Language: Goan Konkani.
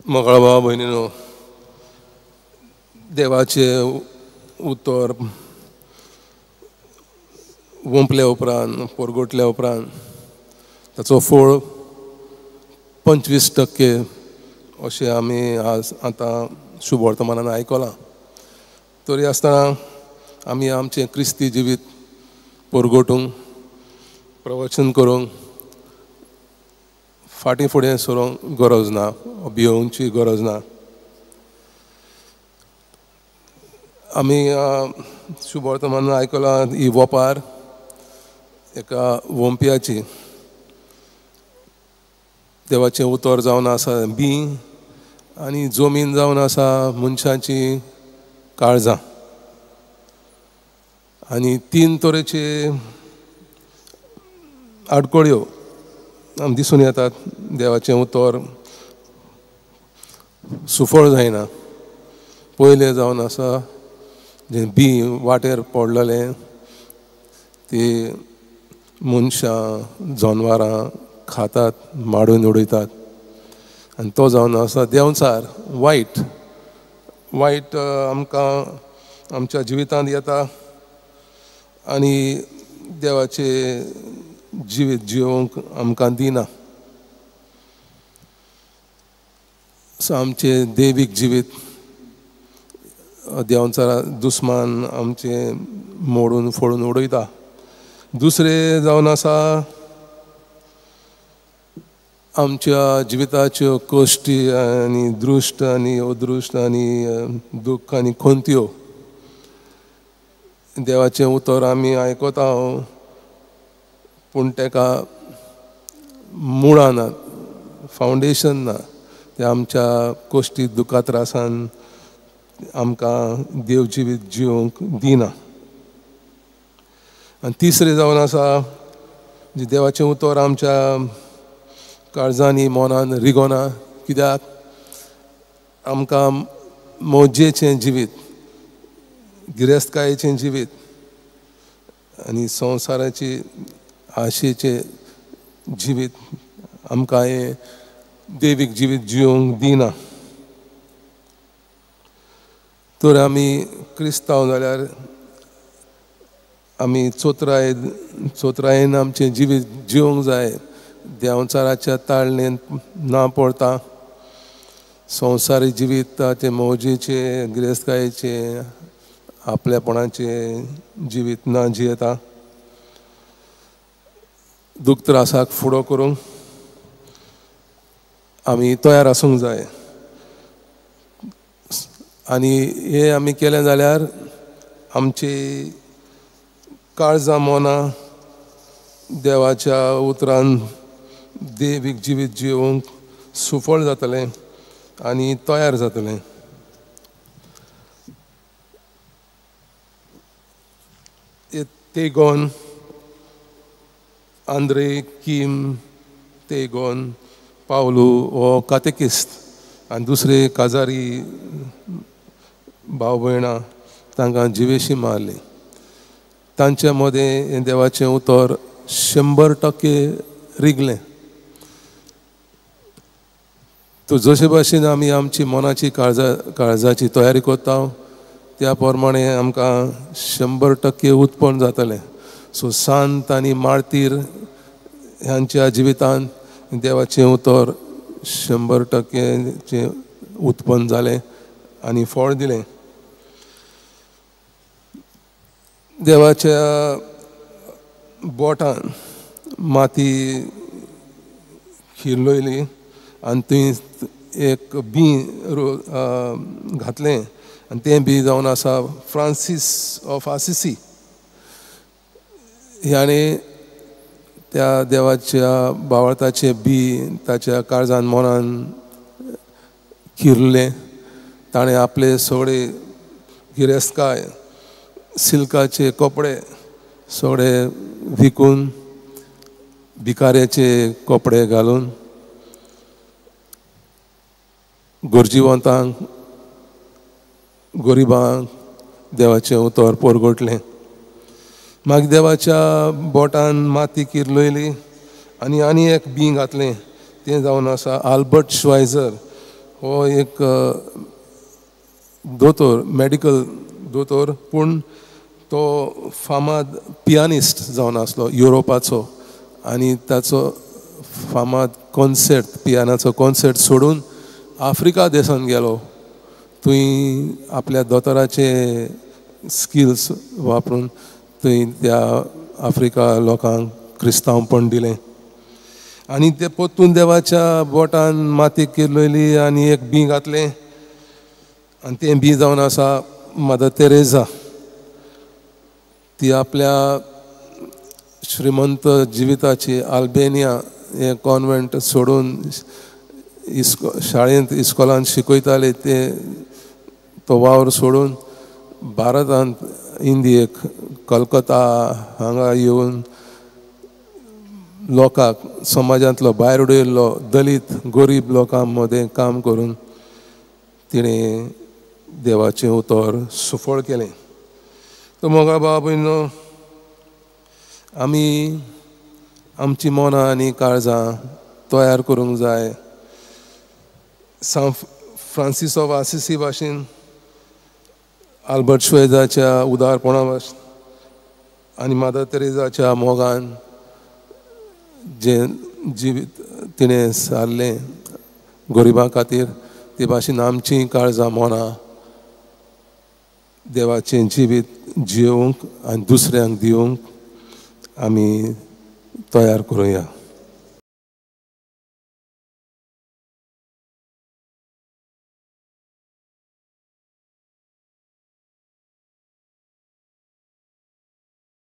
मोगाळ भाव भयणीनो, देवाचें उतर वोंपल्या उपरांत, पोरगोटल्या उपरांत ताचो फोळ 25% अशें आमी आज आतां शुभवर्तमानान आयकलां. तरी आसतना आमी आमचें क्रिस्ती जिवीत पोरगोटूंक, प्रवचन करूंक फाटीं फुडें सरूंक गरज ना, भियोवची गरज ना. आमी शुभवर्तमान आयकलां ही वोपार एका वोंपयाची. देवाचें उतर जावन आसा बी आनी जमीन जावन आसा मनशाची काळजां. आनी तीन तरेचे आडकळ्यो आमकां दिसून येतात. देवाचें उतर सुफळ जायना. पयलें जावन आसा जें बी वाटेर पडलेलें ती मनशां जनवरां खातात, माडून उडयतात. आनी तो जावन आसा देंवचार, वायट वायट आमकां आमच्या जिवितांत येता आनी देवाचें जिवीत जिवंक आमकां दिना. सो आमचें देवीक जिवीत देंवचारा दुस्मान आमचें मोडून फोडून उडयता. दुसरें जावन आसा आमच्या जिविताच्यो कश्टी आनी दृश्ट आनी अदृश्ट आनी दुख्ख आनी खंत्यो. देवाचें उतर आमी आयकता पूण ताका मुळां ना, फावंडेशन ना. ते आमच्या कश्टी दुखा त्रासान आमकां देव जिवीत जिवंक दिना. आनी तिसरें जावन आसा जे देवाचें उतर आमच्या काळजांनी मनान रिगोना. कित्याक आमकां मौजेचें जिवीत, गिरेस्तकायेचें जिवीत आनी संवसाराची आशेचें जिवीत आमकां हें देवीक जिवीत जिवंक दिना. तर आमी क्रिस्तांव जाल्यार आमी चोत्रायेन आमचें जिवीत जिवंक जाय. देंवचाराच्या ताळणेन ना पडता संवसारी जिवीताचे मौजेचे, गिरेस्तकायेचे, आपल्यापणाचे जिवीत ना जियेता. दुख त्रासाक फुडो करूंक आमी तयार आसूंक जाय. आनी हें आमी केलें जाल्यार आमची काळजां मनां देवाच्या उतरान देवीक जिवीत जिवंक सुफळ जातलें आनी तयार जातलें. तेगोन आंद्रे किम तेगोन पावलू हो कातेकिस्त आनी दुसरे काजारी भाव भयणां तांकां जिवेशी मारली. तांचे मदें देवाचें उतर 100% रिगलें. तो जशे भाशेन आमी आमची मनाची काळजाची तयारी करता त्या प्रमाणे आमकां 100% उत्पन्न जातलें. सो सांत आनी मार्तीर ह्यांच्या जिवितांत देवाचें उतर 100% उत्पन्न जालें आनी फळ दिलें. देवाच्या बोटान माती खिरलोयली आनी थंय एक बी घातलें आनी तें बी जावन आसा फ्रांसीस ऑफ आसिसी. ह्याणे त्या देवाच्या बावळताचें बी ताच्या काळजान मनान किरलें. ताणें आपले सगळे गिरेस्तकाय, सिल्काचे कपडे सगळे विकून भिकाऱ्याचे कपडे घालून गरजेवंतांक, गरिबांक देवाचें उतर पोरगोटलें. मागीर देवाच्या बोटान माती किरलयली आनी आनी एक बी घातलें. तें जावन आसा आल्बर्ट श्वायझर. हो एक दोतोर, मेडिकल दोतोर, पूण तो फामाद पियानिस्ट जावन आसलो युरोपाचो आनी ताचो फामाद कॉन्सर्ट, पियानाचो कॉन्सर्ट सोडून आफ्रिका देशांत गेलो. थंय आपल्या दोतोराचे स्किल्स वापरून थंय त्या आफ्रिका लोकांक क्रिस्तांवपण दिलें आनी ते परतून देवाच्या बोटान माती किरलयली आनी एक बीं घातलें आनी तें बीं जावन आसा मदर तेरेजा. ती आपल्या श्रीमंत जिविताची आल्बेनिया हें कॉन्वेंट सोडून शाळेंत इस्कॉलांत शिकयताले ते तो वावर सोडून भारतांत इंडियेक कलकत्ता हांगा येवन लोकांक समाजांतलो भायर उडयल्लो दलीत गरीब लोकां मदें काम करून तिणें देवाचें उतर सुफळ केलें. तर मोगा भाव भयणो, आमी आमची मनां आनी काळजां तयार करूंक जाय. सांत फ्रांसीस ऑफ आसिसी भाशेन, आल्बर्ट श्वेजाच्या उदारपणा भाशेन आनी मदर तेरेजाच्या मोगान जें जिवीत तिणें सारलें गरिबां खातीर ते भाशेन आमचीं काळजां मनां देवाचें जिवीत जियोवंक आनी दुसऱ्यांक दिवंक आमी तयार करुया.